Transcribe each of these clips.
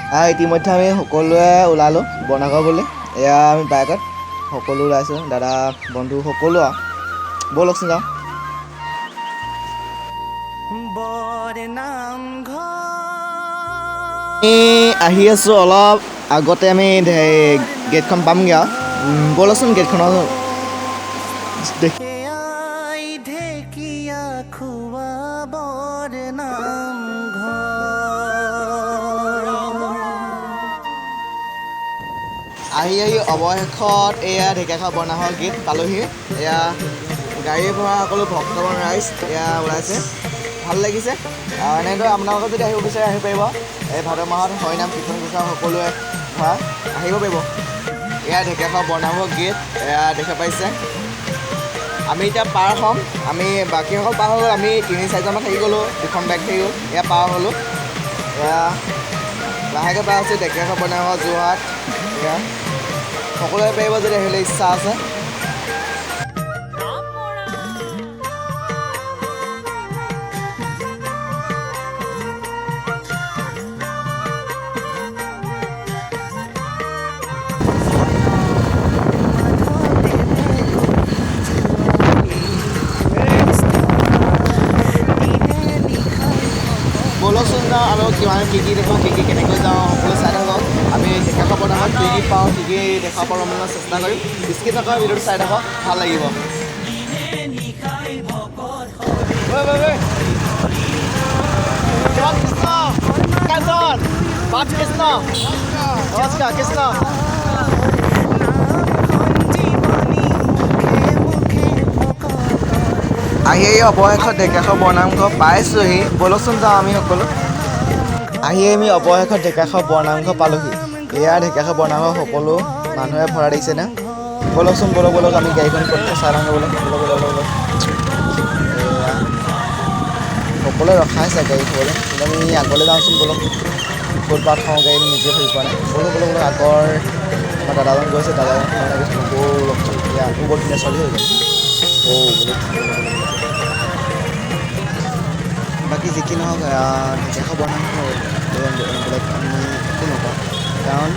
ইতিমধ্যে আমি সকলোৱে ওলালোঁ বৰনামঘৰ বুলি। এয়া আমি বাইকত সকলো ওলাইছোঁ, দাদা বন্ধু সকলো আৰু। ব'লকচোন যাওঁ। আমি আহি আছোঁ, অলপ আগতে আমি গেটখন পামগৈ আৰু। ব'লকচোন গেটখনৰ দেখি। ঢেকীয়া খোৱা বৰ নামঘৰ। আহি আহি অৱশেষত এয়া ঢেকীয়াখোৱা বৰনামঘৰ গেট পালোহি। এয়া গাড়ীৰ পৰা সকলো ভক্তগণ ৰাইজ এয়া ওলাইছে, ভাল লাগিছে। এনেদৰে আপোনালোকে যদি আহিব বিচাৰে আহিব পাৰিব। এই ভাদ মাহত হৰিনাম কীৰ্তন ঘোষা সকলোৱে ভৰা আহিব পাৰিব। এয়া ঢেকীয়াখোৱা বৰনামঘৰ গেট, এয়া দেখা পাইছে। আমি এতিয়া পাৰ হ'ম, আমি বাকীসকল পাৰ হৈ গ'ল, আমি তিনি চাৰিজনমান থাকি গ'লোঁ, দুখন বাইক থাকি গ'ল। এয়া পাৰ হ'লোঁ, এয়া লাহেকৈ পাৰ হৈছে ঢেকীয়াখোৱা বৰনামঘৰ যোৰহাট। এয়া সকলোৱে পাৰিব যদি আহিবলৈ ইচ্ছা আছে। ব'লকচোন যাওঁ আৰু কিমান কি কি দেখোঁ, কি কি কেনেকৈ যাওঁ সকলো চাই থাকক। আমি ঢেকীয়াখোৱা বৰনামঘৰত কি কি পাওঁ, কি কি দেখাব পাৰোঁ মানে চেষ্টা কৰিম। স্কিপ নকৰা ভিডিঅ'টো চাই থাকক, ভাল লাগিব। ঐ, ঐ, ঐ। কৃষ্ণ কাঞ্চন পাঁচ কৃষ্ণ নমস্কাৰ কৃষ্ণ। আহি আহি অৱশেষত ঢেকীয়াখোৱা বৰনামঘৰ পাইছোঁহি। ব'লকচোন যাওঁ আমি সকলো। আহি আমি অৱশেষত ঢেকীয়াখোৱা বৰনামঘৰ পালোহি। এয়া ঢেকীয়াখোৱা বৰনামঘৰ সকলো মানুহে ভৰা দেখিছেনে? ব'লকচোন, ব'লক ব'লক, আমি গাড়ীখন ক'ত চাই লওঁগৈ। ব'লক ব'লক ব'লক ব'লক। এয়া সকলোৱে ৰখাইছে গাড়ী থ'বলৈ, কিন্তু আমি আগলৈ যাওঁচোন ব'লক। ক'ত বা থওঁ গাড়ী আমি নিজে ভাবি পোৱা নাই। ব'লক ব'লক ব'লক। আগৰ আমাৰ দাদাজন গৈছে, দাদাজন সোমাই গৈছে। ব'লকচোন। এয়া বৰ ধুনীয়া ছোৱালী হৈ গ'ল। অ' ব'লক ব'লক ব'লক। বাকী যি কি নহওক, ঢেকীয়াখোৱা বৰনামঘৰ বেলেগ আমি একো নকওঁ, কাৰণ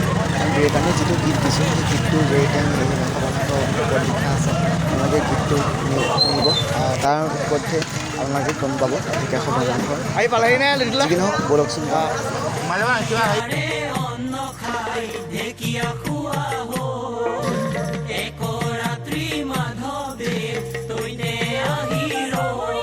আমি যিটো গীত দিছোঁ সেই গীতটোৰ জৰিয়তে আমি এই ঢেকীয়াখোৱা বৰনামঘৰৰ ওপৰত লিখা আছে। আপোনালোকে গীতটো শুনিব, তাৰ ওপৰতহে আপোনালোকে গম পাব ঢেকীয়াখোৱা বৰনামঘৰ। আহি পালেহি নে? যি কি নহওক, ব'লকচোন যাওঁ। কিবা ঢেকীয়া খোৱা হ'ল এক ৰাত্ৰি মাধৱদেৱ তৈতে আহি ৰ'ল।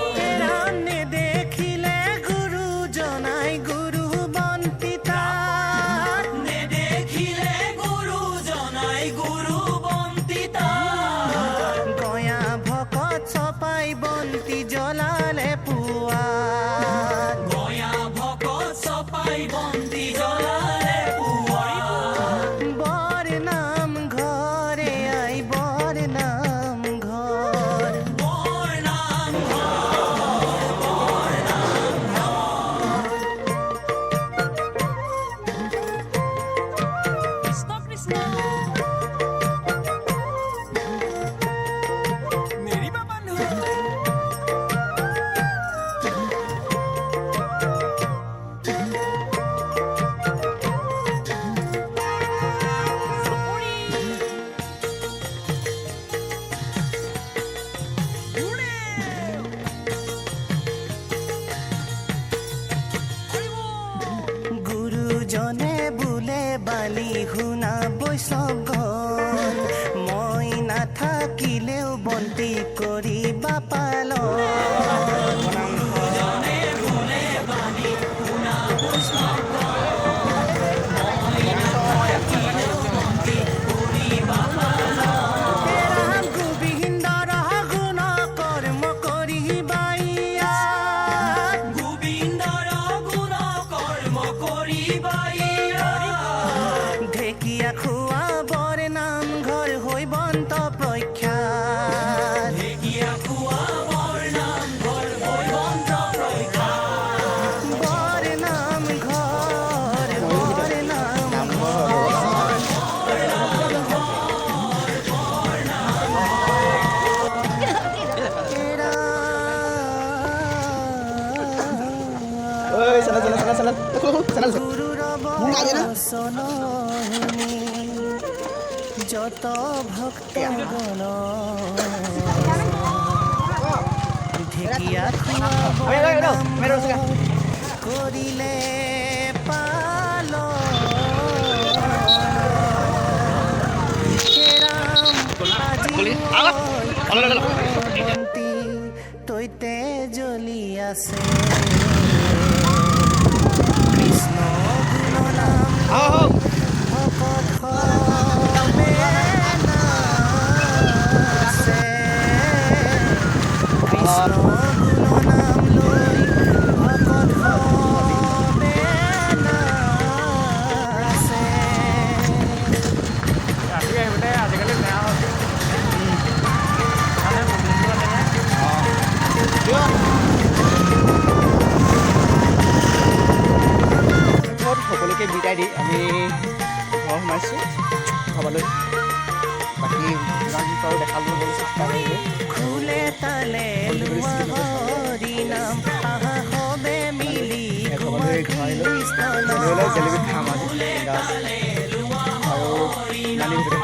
নেদেখিলে গুৰু জনাই গুৰু বন্তি তাত। নেদেখিলে গুৰু জনাই গুৰু বন্তি তাত। গয়া ভকত চপাই বন্তি জ্বলালে পুৱাত। গয়া ভকত চপাই বন্তি জ্বলালে পুৱাত। বৰ নাম ঘৰে আই বৰ নাম ঘৰ। বৰ নাম ঘৰ, বৰ নাম ঘৰ। কৃষ্ণ কৃষ্ণ। নেৰিবা মানুহ। গুৰুজনে বোলে বাণী শুনা বৈষ্ণৱগণ, মই নাথাকিলেও বন্তি কৰিবা পালন। গুৰুজনে বোলে বাণী শুনা বৈষ্ণৱগণ, মই নাথাকিলেও বন্তি কৰিবা পালন। ৰাম গোবিন্দৰ গুণ কৰ্ম কৰিবা ইয়াত। গোবিন্দৰ গুণ কৰ্ম কৰিবা ইয়াত। ঢেকীয়া খোৱা বৰ নামঘৰ হৈবন্ত প্ৰখ্যাত। ঢেকীয়া খোৱা বৰ নামঘৰ হৈবন্ত প্ৰখ্যাত। বৰ নামঘৰ, বৰ নামঘৰ। বৰ নামঘৰ। ঐ, চেনেল চেনেল চেনেল চেনেল খোল খোল চেনেল। গুৰুৰ আজি না। বচন শুনি যত ভক্তগণ ঢেকীয়া খোৱা নামঘৰ কৰিলে পাল। হে ৰাম, আজি বন্তি তৈতে জ্বলি আছে। কৃষ্ণ গুণ নাম ভকত সবে নাচে। কৃষ্ণ গুণ নাম লৈ ভকত সবে নাচে। ৰাতি আহিবলৈ আজিকালি বেয়া হৈছে। মানে ঘৰত সকলোকে বিদায় দি আমি ঘৰ সোমাইছোঁ খাবলৈ। বাকী যিমান পাৰোঁ দেখাবলৈ চেষ্টা কৰিলোঁ। খোলে তালে লোৱা হৰি নাম, আহা সবে মিলি গোৱা ঘৰ আহিলোঁ। কৃষ্ণ জেলেপি নাম। জেলেপি খাম আজি বিন্দাছ। আৰু ইমান দিন ভিতৰত